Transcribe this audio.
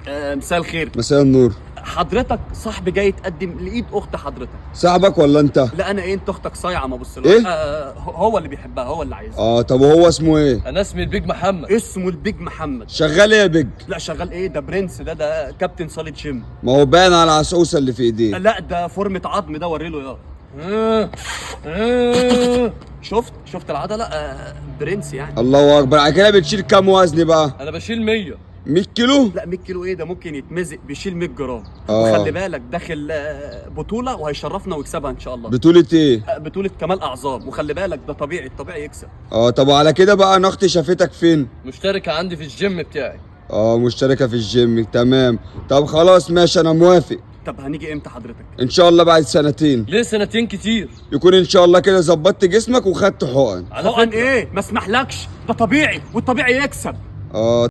مساء الخير. مساء النور. حضرتك صاحبي جاي يتقدم لايد اخت حضرتك. صاحبك ولا انت؟ لا انا ايه، انت اختك صايعه ما بص. إيه؟ هو اللي بيحبها، هو اللي عايزها. اه طب وهو اسمه ايه؟ انا اسمي البيج محمد. اسمه البيج محمد. شغال ايه يا بيج؟ لا شغال ايه، ده برنس، ده كابتن صالة جيم. ما هو باين على العسوسه اللي في ايديه. لا ده فورمة عظم، ده وريله يا شفت العضلة. برنس يعني. الله اكبر. على كده بتشيل كام وزن بقى؟ انا بشيل 100. 100 كيلو؟ لا 100 كيلو ايه، ده ممكن يتمزق، بيشيل 100 جرام. آه. وخلي بالك داخل بطوله وهيشرفنا ويكسبها ان شاء الله. بطولة ايه؟ بطوله كمال اعظام، وخلي بالك ده طبيعي، الطبيعي يكسب. اه طب وعلى كده بقى نختي شافتك فين؟ مشتركة عندي في الجيم بتاعي. اه مشتركة في الجيم، تمام. طب خلاص ماشي، انا موافق. طب هنيجي امتى حضرتك؟ ان شاء الله بعد سنتين. ليه سنتين كتير؟ يكون ان شاء الله كده ظبطت جسمك وخدت حقن. على حقن فكرة ايه؟ ما اسمحلكش، ده طبيعي والطبيعي يكسب. اه.